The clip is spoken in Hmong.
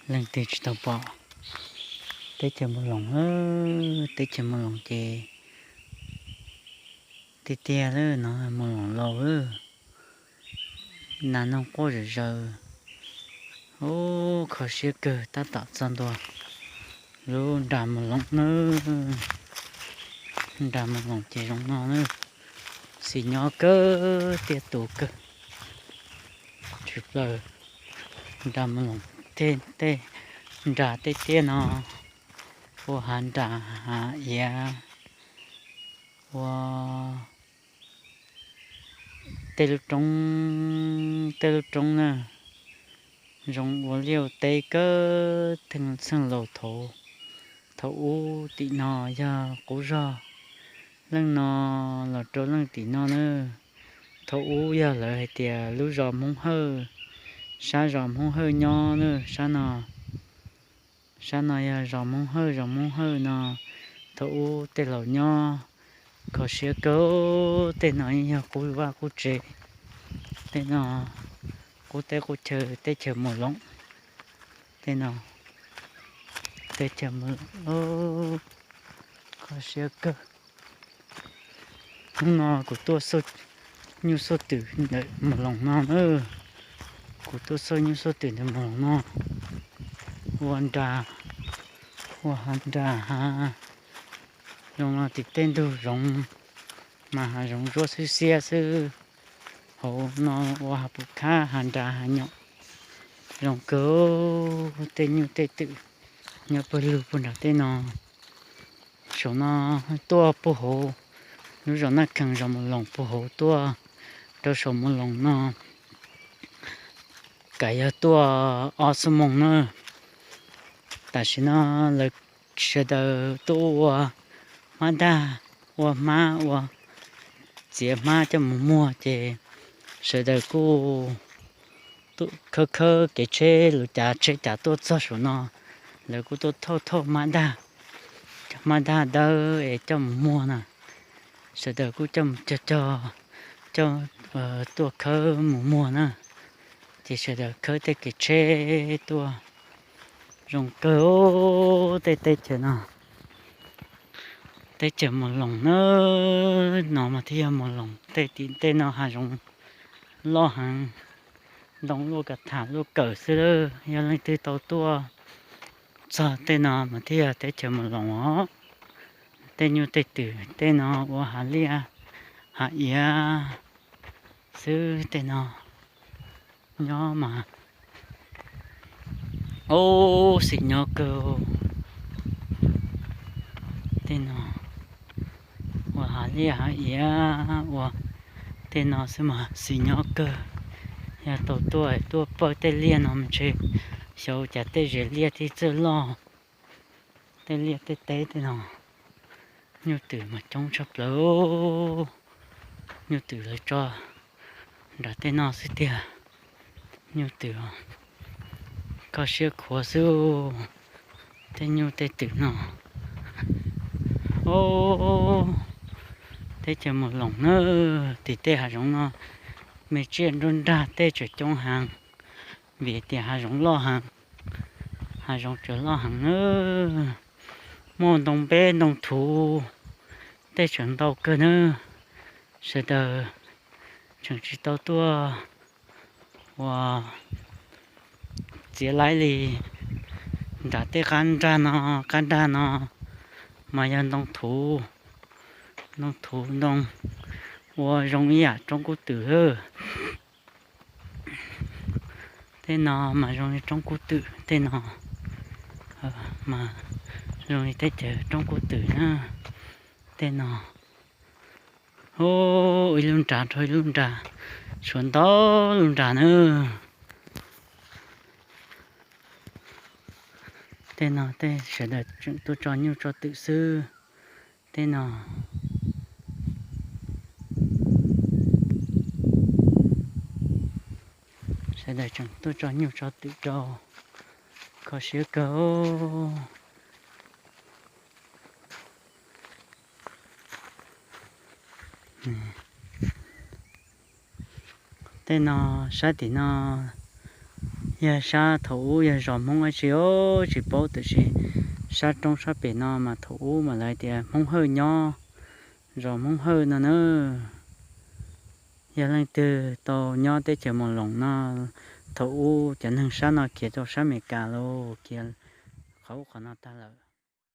Leej twg tsis tau pom teb chaws Mus Loos, teb chaws Mus Loos ces tiag tiag lawm no, Mus Loos laus lawm, nas noog quaj zom zaws. Ub, kho siab kawg, tab tom txog ntua lub nra Mus Loos na. Nra Mus Loos ces zoo no na, xim nyob kawg, tiaj tus kawg. Tshwm plaws nra Mus Loos, tej nra tej tiaj no ua hav nra hav iav, ua tej lub roob, tej lub roob na, zoo ua liaj ua teb kawg theej txheej laus thaum, thaum ub. Tim no yog qub zog, leej no los rau leej tim no na. Thaum ub yog lawv hais tias lub zos Hmoob Hawj, sab zos Hmoob Hawj nyob na, sab no. Sab no yog zos Hmoob Hawj, zos Hmoob Hawj no thaum ub tej laus nyob. Kho siab kawg, tej no yeej yog qub vaj qub tsev. Tej no qub teb qub chaw, teb chaws Mus Loos. Tej no teb chaws Mus Loos, kho siab kawg. Hnub no kuv tuaj xauj nyuj xauj twm ntawm Mus Loos no na. Kuv tuaj xauj nyuj xauj twm ntawm Mus Loos no, ua nra, ua hav nra hav. Zoo no tim tej ntug zoov mas hav zoov zuab xwb xiab xwb. Hauv no ua hav pum khab, hav nra hav nyom. Zoo kawg, tej nyuj tej twm nyob pawg lug puag nram tej no. Saum no tuaj puag hauv lub zos Naj Khees, zos Mus Loos puag hauv tuaj rau saum Mus Loos no, kav yog tuaj ob xuab moos na. Tam sim no lawv sawv daws tuaj ua hmab dag, ua hmab, ua txiav hmab coj mus muag ces sawv daws kuj tuaj khawb khawb kev tsheb, lawv cav tsheb cav tuaj txog saum no, lawv kuj tuaj thauj thauj hmab dag, hmab dag dawb es coj mus muag na. Sawv daws kuj coj mus cog cog, coj tuaj khawb mus muag na. Ces sawv daws khawb tej kev tsheb tuaj. Zoo kawg tej teb chaws no, teb chaws Mus Loos na. No mas thiaj yog Mus Loos, tej tim tej no hav zoov loj heev, ntoo luaj kav tham luaj kawm xwb. Yog leej twg tau tuaj txog tej no mas thiaj yog teb chaws Mus Loos os. Tej nyuj tej twm tej no ua hav liaj hav iav xwb tej no. Nyob mas, ub, xim nyob kawg. Tej no ua hav liaj hav iav ua tej no xwb mas xim nyob kawg. Yog tau tuaj, tuaj pawg tej liaj no mas ntshe xyov cas tej zes liaj thiaj txawj loj. Tej liaj tej teb tej no, nyuj twm mas coob tshaj plaws. Nyuj twm lawv tso nram tej no xwb tiag. Nyuj twm kho siab khuav xwb. Tej nyuj tej twm no, o, teb chaws Mus Loos na, tim tej hav zoov no me tsiaj nruab nrag tej tseem coob heev, vim tias hav zoov loj heev, hav zoov tseem loj heev na. Muaj ntoo npeb ntoo thuv tej tseem ntau kawg na. Sawv daws tseem tsis tau tuaj ua txiav laib li. Nram tej qab nrag no, qab nrag no mas yog ntoo thuv, ntoo thuv ntoo ua zoo ib yam roob kub twm. Tej no mas zoo li roob kub twm, tej no mas zoo li teb chaws roob kub twm na. Tej no, ub, ib lub nra rau ib lub nra, tshuav ntau lub nra na. Tej no tej sawv daws tseem tuaj tso nyuj tso twm xwb. Tej no sawv daws tseem tuaj tso nyuj tso twm rau, kho siab kawg. Tej no, sab tim no Yog sab thaum ub yog zos Hmoob dab tsi os, tsis paub, tiam sis sab roob sab pem no mas thaum ub mas lawv tias Hmoob Hawj nyob, zos Hmoob Hawj no na. Yog leej twg tau nyob teb chaws Moos Loos no, thaum ub cov neeg sab no khiav rau sab Amelikas los khiav qhov ub qhov no tag lawm.